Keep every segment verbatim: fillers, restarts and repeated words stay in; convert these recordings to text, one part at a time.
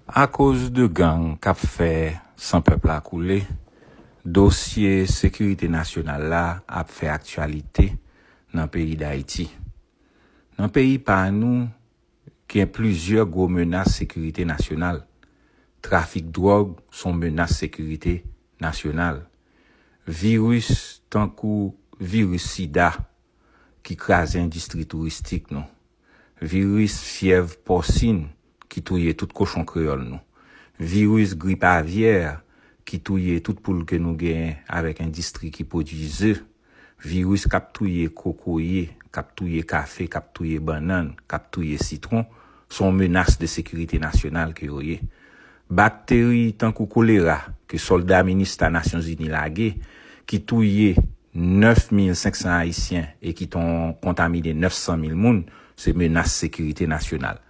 Akoz de gang k ap fè san pèp la koule, dosye sekirite nasyonal la ap fè aktyalite nan peyi Dayiti. Nan peyi pa nou, gen plizyè gwo menas sekirite nasyonal. Trafik dwòg s on menas sekirite nasyonal. Viris tankou viris sida ki kraze endistri touristik nou. Viris fyèv pòsin ki touye tout kochon kreyòl nou. Viris grip avyè ki touye tout poul ke nou genyen avèk endistri ki pwodui ze. Viris k ap touye kokoye, k ap touye kafe, k ap touye bannann, k ap touye sitwon, s on menas de sekirite nasyonal ke yo ye. Bakteri tankou kolera ke sòlda minista Nasyonzini lage, ki touye nèf mil senk san Ayisyen e ki ton kontamine nèf san mil moun, se menas sekirite nasyonal.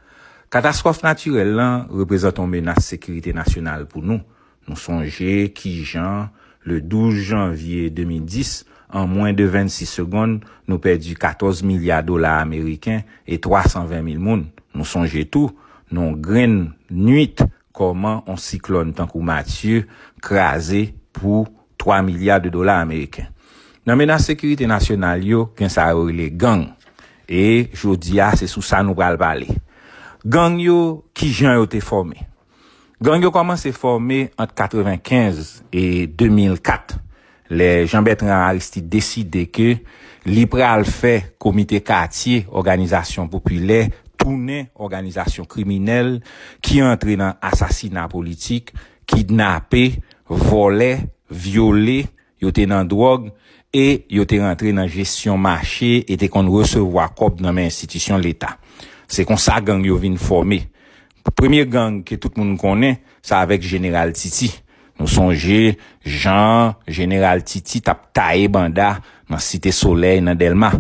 Katastwòf natirèl lan reprezante yon menas sekirite nasyonal pou nou. Nou sonje kijan, le douz janvye de mil dis, an mwen de vennsis segonn, nou pèdi katòz milya dola ameriken e twa san ven mil moun. Nou sonje tou, nan yon grenn nwit, kòman yon siklòn tankou Matye kraze pou twa milya de dola ameriken. Nan menas sekirite nasyonal yo, gen sa yo rele gang. E jodi a, se sou sa nou pral pale. Gang yo, kijan yo te fòme? Gang yo kòmanse fòme ant katrevenkenz e de mil kat, lè Jean Bertrand Aristide deside ke li pral fè komite katye òganizasyon popilè tounen òganizasyon kriminèl ki antre nan asasina politik, kidnape, vòlè, vyole, yo te nan dwòg e yo te rantre nan jesyon mache e te konn resevwa kòb nan men enstitisyon Leta. Se konsa gang yo vin fòme. Premye gang ke tout moun konnen, se avèk Jeneral Titi. Nou sonje jan Jeneral Titi t ap taye banda nan Site Solèy, nan Dèlma.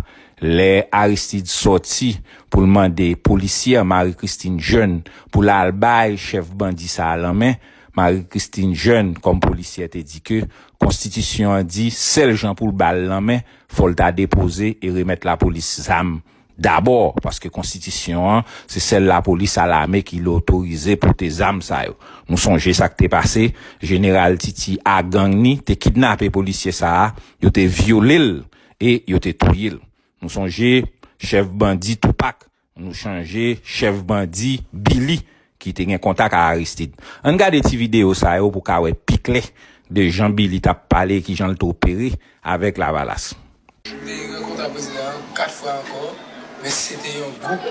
Lè Aristide sòti pou l mande polisyè Marie Christine Jeune pou l al bay chèf bandi sa a lanmen, Marie Christine Jeune, kòm polisyè, te di ke konstitisyon an di sèl jan pou l ba l lanmen, fò l ta depoze e remèt lapolis zam dabò, paske konstitisyon an, se sèl lapolis a lame ki otorize pote zam sa yo. Nou sonje sa k te pase, Jeneral Titi a gang ni te kidnape polisye sa a, yo te vyole l e yo te touye l. Nou sonje chèf bandi Toupak, nou sonje chèf bandi Billy ki te gen kontak a Aristide. Ann gade ti videyo sa yo pou ka wè pi klè de jan Billy t ap pale, kijan l te opere avèk Lavalas. Te rankontre ak prezidan an kat fwa ankò, men se te yon gwoup.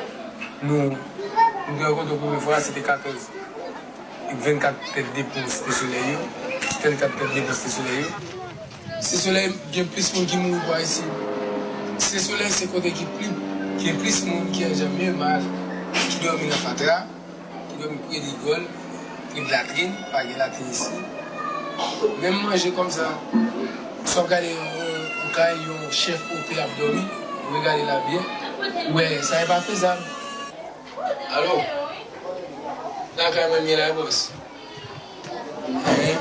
Nou, nou te rankontre premye fwa, se te katòz. Vennkat tèt de pon Site Solèy yo, vennkat tèt de pon Site Solèy yo. Site Solèy gen plis moun ki mouri pou Ayisyen. Site Solèy se kote ki pli, gen plis moun ki an janm mal, ki dòmi nan fatra, ki dòmi pre rigòl, pre latrin, pa gen latrin isi. Menm manje kòmsa, si w ap gade yon, yon, yon kay, yon chèf ote ap dòmi, ou regade la byen, ou wè sa e pa fezab. Alo? Lakay mwen m ye la, bòs. Hein?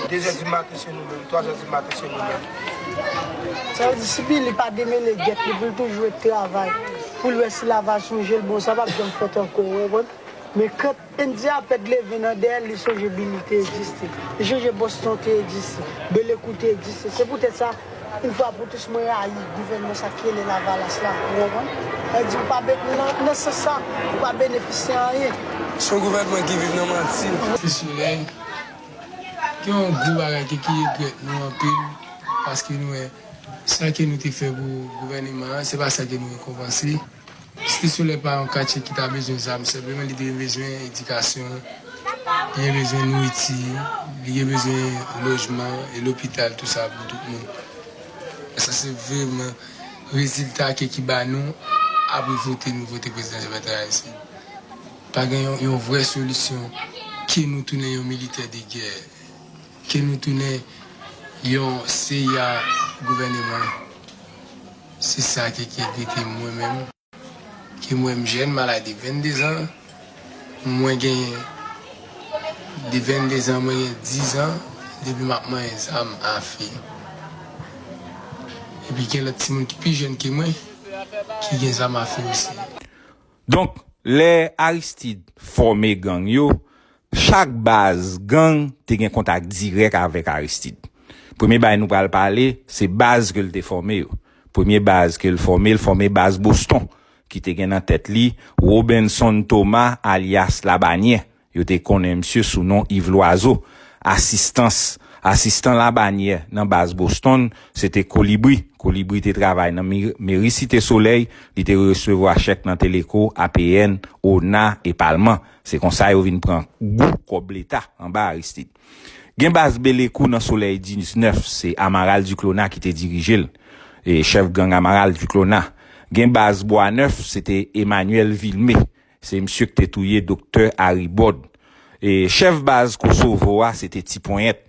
De zè di maten se nou menm, twa zè di maten se nou menm. Sa vle di, si Billy pa demele gyèt li pou l toujou ret travay, pou l wè si Lavalas sonje l, bon, sa p ap janm fèt ankò, ou konprann? Men kan Endyè a pèd leve nan dèyè l, li sonje Billy te egziste. Li sonje Boston te egziste. Belekou te egziste. Se poutèt sa, yon fwa pou tous, mwen rayi gouvènman sa k rele Lavalas la. Ou konprann? Sa vle di, ou pa be-, nan, nan sans sa, ou pa benefisye anyen. Se yon gouvènman ki viv nan manti. Site Solèy, gen yon gwo bagay ke ki regrèt nou anpil, paske nou wè sa ke nou te fè pou gouvènman an, se pa sa ke nou rekonpanse. Site Solèy pa yon katye ki ta bezwen zam, senpleman li te bezwen edikasyon, li gen bezwen nouriti, li gen bezwen lojman e lopital, tou sa pou tout moun. E sa se vrèman rezilta ke ki ba nou apre vote nou vote prezidan Jean Bertrand Aristide. Pa gen yon, yon vrè solisyon ke nou tounen yon militè de gè, ke nou tounen yon C I A gouvèneman. Se sa ke, ki enkyete mwen menm. Ke mwen m jèn, m al de vennde zan. Mwen gen de vennde zan, mwen gen diz an depi m ap manyen zam afe. Epi gen lòt timoun ki pi jèn ke mwen ki gen zam afe osi. Donk, Lè Aristide fòme gang yo, chak baz gang te gen kontak dirèk avèk Aristide. Premye bagay nou pral pale, se baz ke l te fòme yo. Premye baz ke l fòme, l fòme baz Boston, ki te gen nan tèt li Robinson Thomas, alyas Labanyè. Yo te konnen misye sou non Yves Loiseau. Asistans, asistan Labanyè nan baz Boston, se te Kolibri. Kolibri te travay nan mi- meri Site Solèy, li te resevwa chèk nan Teleco, A P N, ona e Palman. Se konsa yo vin pran gou kòb leta anba Aristide. Gen baz Belekou nan Solèy diznèf, se Amaral Duclona ki te dirije l. E chèf gang Amaral Duclona. Gen baz Bwa Nèf, se te Emmanuel Vilmé. Se misye ki te touye Doktè Harry Bòd. E chèf baz Kosovo a, se te Ti Ponyèt.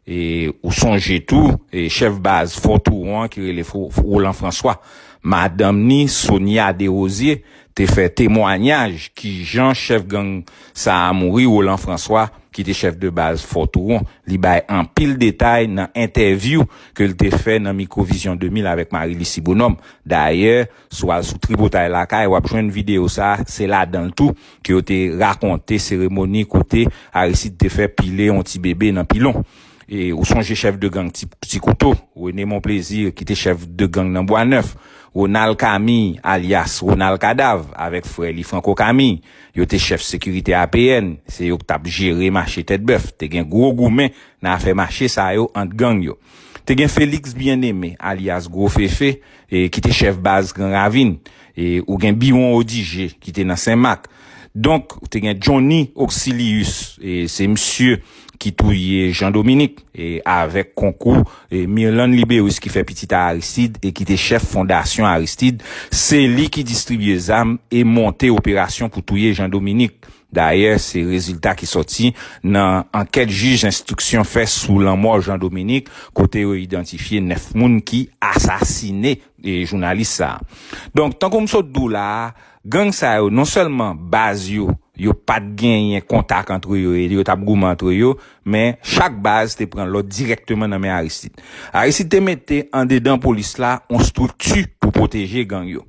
E ou sonje tou, e chèf baz Fò Touwon an ki rele Fo- Roland François. Madanm ni, Sonia Desrosiers, te fè temwayaj kijan chèf gang sa a mouri, Roland François, ki te chèf de baz Fò Touwon. Li bay anpil detay nan entèvyou ke l te fè nan Mikwo Vizyon de mil avèk Marie Lucie Bonhomme. Dayè, si w al sou Tripotay Lakay, w ap jwenn videyo sa a, se ladan l tou ke yo te rakonte seremoni kote Aristide te fè pile yon ti bebe nan pilon. E ou sonje chèf de gang Ti, Ti Kouto, René Monplaisir, ki te chèf de gang nan Bwa Nèf, Ronald Camille, alyas Ronald Kadav, avèk frè li Franco Camille, yo te chèf sekirite A P N, se yo k t ap jere mache Tèt Bèf. Te gen gwo goumen nan afè mache sa yo ant gang yo. Te gen Félix Bien-Aimé, alyas Gwo Fefe, e, ki te chèf baz Gran Ravin. E, ou gen Biwon Odigé, ki te nan Senmak. Donk, ou te gen Johnny Auxilius, e, se misye ki touye Jean Dominique, e, avèk konkou, e, Mirlande Libérus ki fè pitit a Aristide e ki te chèf fondasyon Aristide. Se li ki distribye zam e monte operasyon pou touye Jean Dominique. Dayè, se rezilta ki sòti nan ankèt jij enstriksyon fè sou lanmò Jean Dominique, kote yo idantifye nèf moun ki asasine, e, jounalis sa a. Donk, tankou m sot di w la a, gang sa yo, non sèlman baz yo, yo pa t genyen kontak antre yo e yo t ap goumen antre yo, men chak baz te pran lòd dirèkteman nan men Aristide. Aristide te mete andedan polis la yon estrikti pou pwoteje gang yo.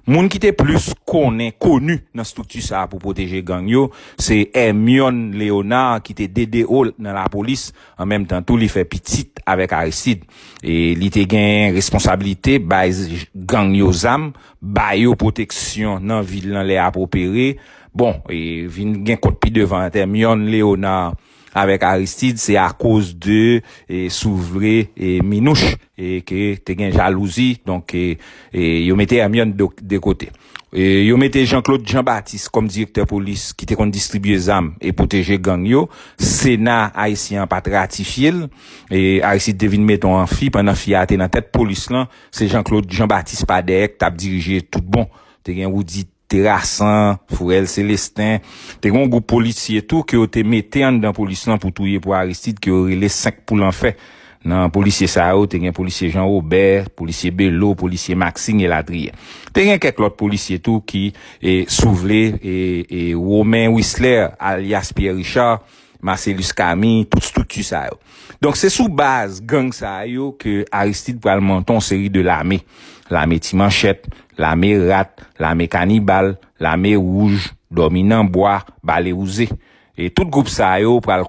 Moun ki te plis konnen, koni nan estrikti sa a pou pwoteje gang yo, se Hermione Léonard ki te D D O nan lapolis, an menm tan tou li fè pitit avèk Aristide. E li te gen responsablite bay gang yo zam, ba yo pwoteksyon nan vil nan lè apwopere. Bon, e vin gen kont pi devan ant Hermione Léonard avèk Aristide, se akoz de, e, si w vle, e, Minouch, e, ke te gen jalouzi, donk, e, e, yo mete Hermione de, de kote. E, yo mete Jean-Claude Jean-Baptiste kòm direktè polis ki te konn distribye zam e pwoteje gang yo. Sena ayisyen an pa t ratifye l. E, Aristide te vin mete yon anfi, pandan fi a te nan tèt polis lan, se Jean-Claude Jean-Baptiste pa dèyè k t ap dirije tout bon. Te gen Roudy Terrassan, Fourel Célestin. Te gen yon gwoup polisye tou ke yo te mete anndan polis lan pou touye pou Aristide, ke yo rele senk pou lanfè. Nan polisye sa yo, te gen polisye Jean Robert, polisye Belo, polisye Maxime elatriye. Te gen kèk lòt polisye tou ki, e, si w vle, e, e, Romain Wisler, alyas Pierre Richard, Marcellus Camille, tout estrikti sa yo. Donk, se sou baz gang sa yo ke Aristide pral monte yon seri de lame. Lame Ti Manchèt, lame Rat, lame Kanibal, lame Wouj, Dòmi nan Bwa, Bale Wouze. E tout gwoup sa yo pral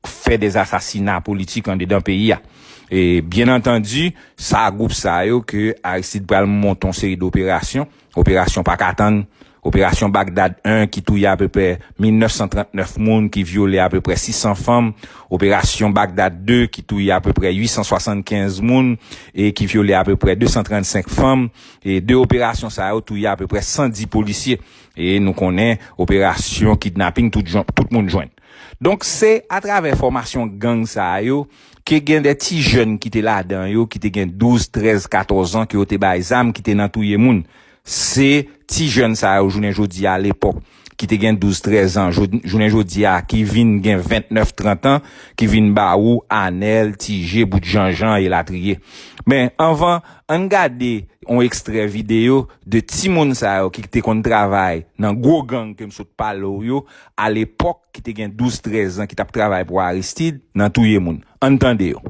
fè dèzasasina politik andedan peyi a. E, byen antandi, sa gwoup sa yo ke Aristide pral monte yon seri de operasyon, Operasyon Pakatann, Operasyon Bagdad en ki touye apeprè mil nèf san trant nèf moun, ki vyole apeprè sis san fanm, Operasyon Bagdad de ki touye apeprè uit san swasannkenz moun e ki vyole apeprè de san trannsenk fanm, e de operasyon sa yo touye apeprè san dis polisye. E nou konnen operasyon kidnaping tout, jan- tout moun jwenn. Donk, se atravè fòmasyon gang sa yo ke gen de ti jèn ki te ladan yo, ki te gen douz, trèz, katòz an, ke yo te bay zam, ki te nan touye moun. Se ti jèn sa yo, jounen jodi a, lepòk, ki te gen douz, trèz an, jou- jounen jodi a, ki vin gen ventnèf, trant an, ki vin ba ou Anèl, Ti Je, Bout Janjan, elatriye. Men, anvan, ann gade yon ekstrè videyo de timoun sa yo ki te konn travay nan gwo gang ke m sot pale w yo, alepòk ki te gen douz, trèz an, ki t ap travay pou Aristide nan touye moun. Ann tande yo.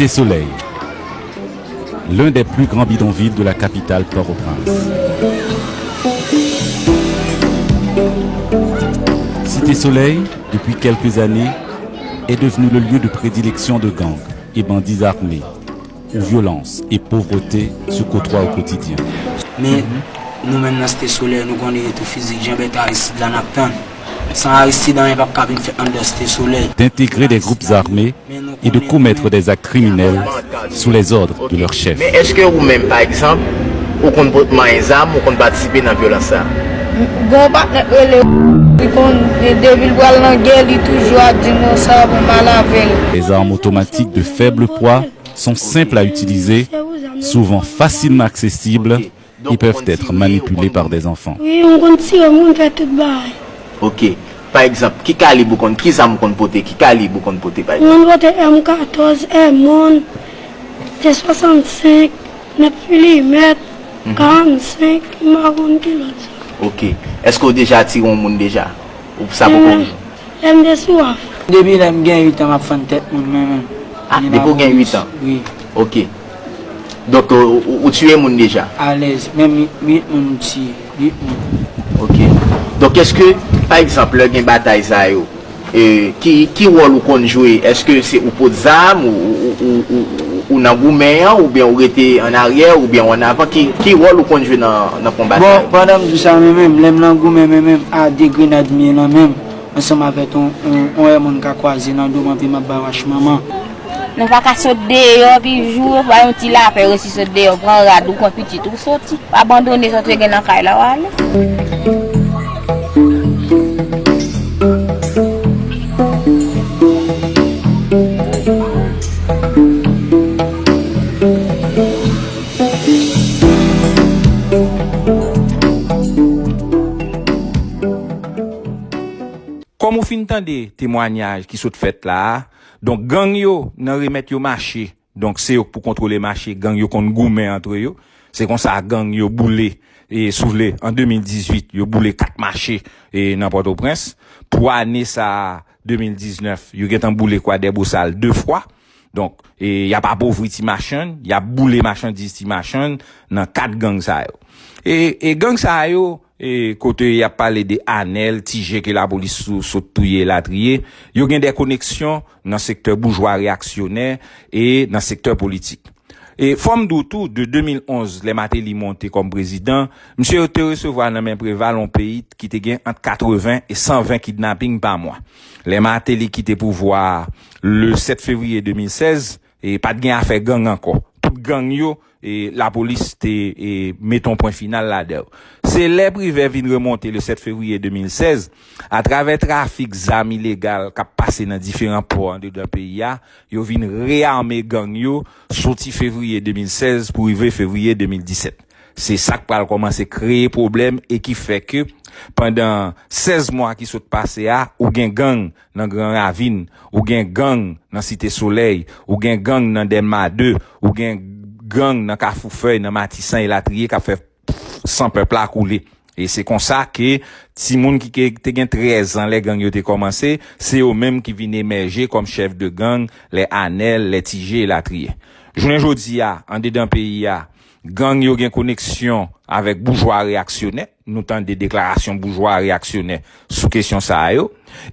Cité Soleil, l'un des plus grands bidonvilles de la capitale Port-au-Prince. Cité Soleil, depuis quelques années, est devenu le lieu de prédilection de gangs et bandits armés, où violence et pauvreté se côtoient au quotidien. Men nou menm nan Site Solèy, nou konnen retou fizik Jean Bertrand Aristide la n ap tann. San Aristide, anyen p ap ka vin fèt anndan Site Solèy. D'intégrer des groupes armés et de commettre des actes criminels sous les ordres de leurs chefs. Men èske ou menm, pa egzanp, ou konn pot manyen zam, ou konn patisipe nan vyolans sa? Gon patnè k rele, li konn depi l pral nan gè, li toujou ap di m konsa pou m al avè l. Les armes automatiques de faible poids sont simples à utiliser, souvent facilement accessibles et peuvent être manipulées par des enfants. Wi, m konn tire moun, fè tout bagay. Ok. Pa egzanp, ki kalib ou konn, ki zam ou konn pote, ki kalib ou konn pote pa egzanp? Mwen pote M katòz, M on, T swasannsenk, nèf milimèt, karannsenk, m pa konn ki lòt zam. Ok. Èske w deja tire yon moun deja? Ou sa poko vini? Lè m te sou af. Depi lè m gen uit an, m ap fann tèt moun mwen menm. Ah, depi w gen uit an? Wi. Ok. Donk, ou, ou, ou tiye moun deja? Alèz, menm uit, uit moun m tiye. Uit moun. Ok. Donk, èske, pa egzanp, lè gen batay sa yo, e, ki, ki wòl ou konn jwe? Èske se ou pot zam, ou, ou, ou, ou, ou, ou nan goumen an, oubyen ou rete an aryè, oubyen ou an avan? Ki, ki wòl ou konn jwe nan, nan konba sa Bon, yo? Pandan m di w sa, men menm, lè m nan goumen, men menm, a de grenad m ye nan men m, ansanm avèk yon, yon, yon èmon ka kwaze nan do m, anpi m ap bay w ach manman. Nou pa ka sot deyò, pi jou, pa yon ti lapè, resi sot deyò, pran rad ou, pran pitit ou, soti. Pa abandone sa w te gen nan kay la, w ale. Kòm ou fin tande temwanyaj ki sot fèt la a, donk gang yo nan remèt yo mache, donk se yo k pou kontwole mache, gang yo konn goumen antre yo. Se konsa gang yo boule, e, si w vle, an de mil dizuit, yo boule kat mache, e, nan Pòtoprens. Pou ane sa a, de mil diznèf, yo gentan boule Kwadèbosal de fwa. Donk, e, y ap apovri ti machann, y ap boule machandiz ti machann nan kat gang sa yo. E, e gang sa yo, e, kote y ap pale de Anèl, Ti Je ke lapolis sou, sot touye, elatriye, yo gen de koneksyon nan sektè boujwa reyaksyonè e nan sektè politik. E fò m di w tou, de de mil onz, lè Martelly monte kòm prezidan, misye yo te resevwa nan men Preval yon peyi ki te gen ant katreven e san ven kidnaping pa mwa. Lè Martelly kite pouvwa a, le sèt fevriye de mil sèz, e pa t gen afè gang ankò. Tout gang yo, e lapolis te, e, met yon pwen final ladan yo. Se lè Privè vin remonte le sèt fevriye de mil sèz, atravè trafik zam ilegal k ap pase nan diferan pò andedan peyi a, yo vin reyame gang yo, soti fevriye de mil sèz pou rive fevriye de mil disèt. Se sa k pral kòmanse kreye pwoblèm e ki fè ke pandan sèz mwa ki sot pase a, ou gen gang nan Gran Ravin, ou gen gang nan Site Solèy, ou gen gang nan Dèlma de, ou gen gang nan Kafou Fèy, nan Matisan elatriye k ap fè san pèp la koule. E se konsa ke timoun ki ke- te gen trèz an lè gang yo te kòmanse, se yo menm ki vin emèje kòm chèf de gang, lè Anèl, lè Ti Je elatriye. Jounen jodi a, andedan peyi a, gang yo gen koneksyon avèk boujwa reyaksyonè. Nou tande deklarasyon boujwa reyaksyonè sou kesyon sa yo.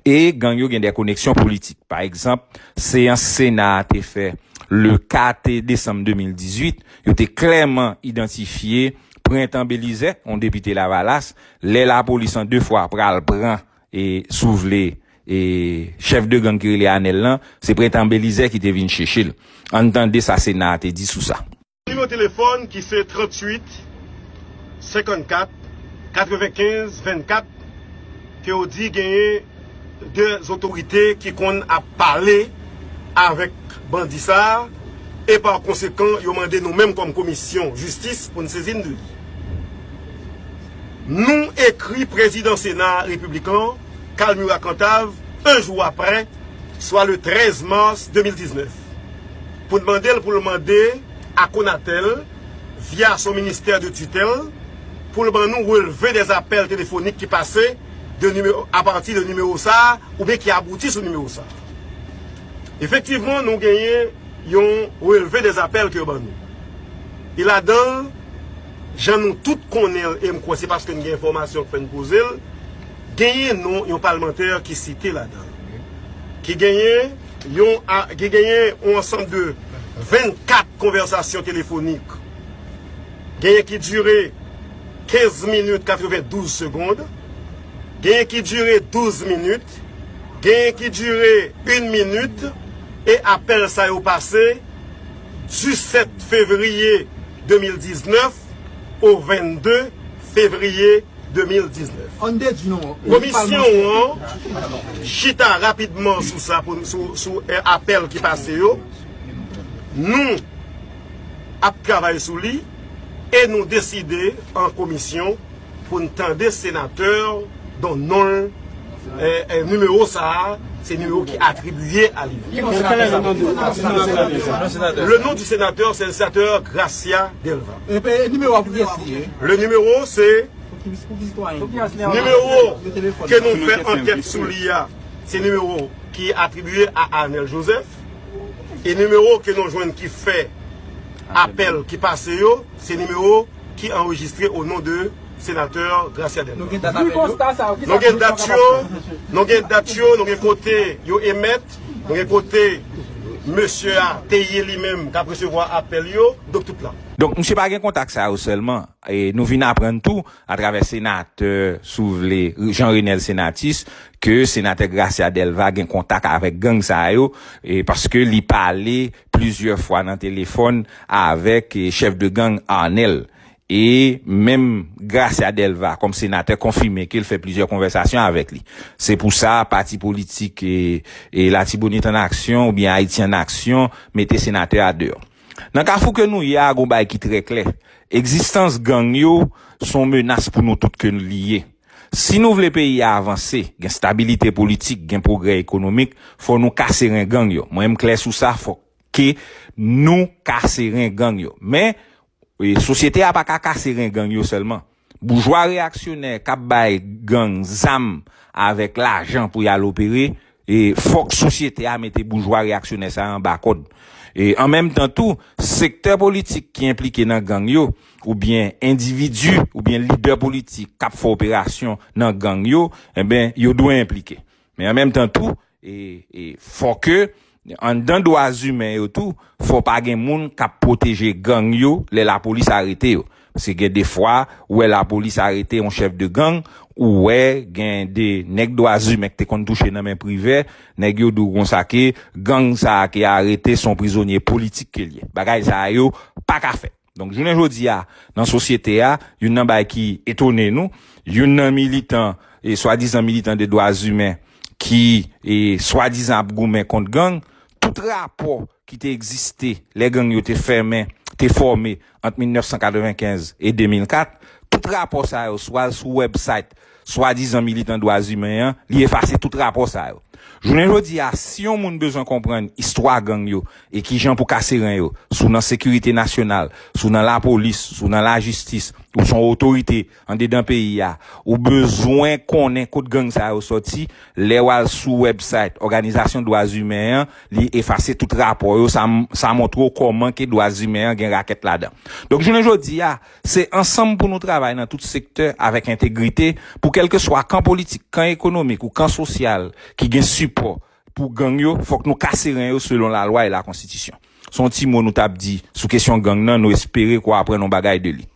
E gang yo gen de koneksyon politik. Pa egzanp, seyans Sena a te fè le kat desanm de mil dizuit, yo te klèman idantifye Prentan Belizè, yon depite Lavalas, lè lapolis an de fwa pral pran, e, si w vle, e, chèf de gang ki rele Anèl lan, se Prentan Belizè ki te vin chèche l. Ann tande sa Sena a te di sou sa. Nimewo telefòn ki se tranntuit, senkannkat, katrevenkenz, vennkat, ke yo di genyen de otorite ki konn ap pale avèk bandi sa a, e pa konsekan, yo mande nou menm kòm komisyon jistis pou n sezi n de li. Nou ekri prezidan Sena Repiblik lan, Calmura Cantave, en jou aprè, swa le trèz mas de mil diznèf, pou n mande l pou l mande a Conatel, via son ministè de titèl, pou l ban nou relve dè apèl telefonik ki pase de nimewo, apati de nimewo sa a, oubyen ki abouti sou nimewo sa a. Efektivman, nou genyen yon relve dè apèl ke yo ban nou. E ladan l, jan nou tout konnen l, e m kwè se paske n gen enfòmasyon k fè n poze l, genyen non yon palmantè ki site ladan l. Ki genyen yon, a- ki genyen yon ansanm de vennkat konvèsasyon telefonik. Genyen ki dire kenz minit katrevendouz segond. Genyen ki dire douz minit. Genyen ki dire yon minit. E apèl sa yo pase disèt fevriye de mil diznèf o vennde fevriye de mil diznèf. Komisyon an chita rapidman sou sa, pou, sou, sou, eh, apèl ki pase yo. Nou ap travay sou li e nou deside an komisyon pou n tande senatè dont non l, eh, eh, nimewo sa a, se nimewo ki atribiye a li. Le nom du sénateur, c'est le sénateur Gracia Delva. Le numéro, c'est numéro que nous fait enquête sous l'I A, c'est numéro qui est attribué à Arnel Joseph. E nimewo ke nou jwenn ki fè apèl ki pase yo, se nimewo ki anrejistre o non de senatè Gracia Delva. Nou gen dat yo, nou gen dat yo, nou gen kote yo emèt, nou gen kote mesye a te ye li menm k ap resevwa apèl yo, donk tout la. Donk, misye pa gen kontak sa yo sèlman. E nou vin aprann tou, atravè senatè, si w vle, Jean Renel Senatus, ke senatè Gracia Delva gen kontak avèk gang sa yo, e paske li pale plizyè fwa nan telefòn avèk, e, chèf de gang Arnel. E menm Gracia Delva, kòm senatè, konfime ke l fè plizyè konvèsasyon avèk li. Se pou sa, pati politik, e, e Latibonit an Aksyon oubyen Ayiti an Aksyon mete senatè a deyò. Nan kafou ke nou ye a, gon bagay ki trè klè. Egzistans gang yo se yon menas pou nou tout ke li ye. Si nou vle peyi a avanse, gen stabilite politik, gen pwogrè ekonomik, fò nou kase ren gang yo. Mwen, m klè sou sa, fò ke nou kase ren gang yo. Men, e, sosyete a pa ka kase ren gang yo sèlman. Boujwa reyaksyonè k ap bay gang zam avèk lajan pou y al opere, e fòk sosyete a mete boujwa reyaksyonè sa a anba kòd. E an menm tan tou, sektè politik ki enplike nan gang yo, oubyen endividi, oubyen lidè politik k ap fè operasyon nan gang yo, enben, yo dwe enplike. Men an menm tan tou, e, e fò ke anndan dwa imen yo tou, fò pa gen moun k ap pwoteje gang yo lè lapolis arete yo. Paske gen de fwa, ou wè lapolis arete yon chèf de gang, ou wè gen de nèg dwa imen ki te konn touche nan men Privè, nèg yo di w konsa ke gang sa a ki arete se yon prizonye politik ke l ye. Bagay sa yo pa ka fèt. Donk, jounen jodi a, nan sosyete a, youn nan bagay ki etone nou, youn nan militan, e swadizan militan de dwa imen ki, e swadizan ap goumen kont gang, tout rapò ki te egziste lè gang yo te fèmen, te fòme ant mil nèf san katrevenkenz e de mil kat, tout rapò sa yo, swa sou website swadizan militan dwa imen an, li efase tout rapò sa yo. Jounen jodi a, si yon moun bezwen konprann istwa gang yo e kijan pou kase ren yo, si w nan sekirite nasyonal, si w nan lapolis, si w nan lajistis, ou se yon otorite andedan peyi a, ou bezwen konnen kot gang sa yo sòti, lè w al sou website Òganizasyon Dwa Imen an, li efase tout rapò yo, sa, sa montre w kòman ke dwa imen an gen rakèt ladan. Donk, jounen jodi a, se ansanm pou nou travay nan tout sektè avèk entegrite, pou kèlkeswa kan politik, kan ekonomik ou kan sosyal ki gen sipò pou gang yo, fòk nou kase ren yo selon lalwa e lakonstitisyon. Se yon ti mo nou t ap di sou kesyon gang nan, nou espere ke w aprann yon bagay de li.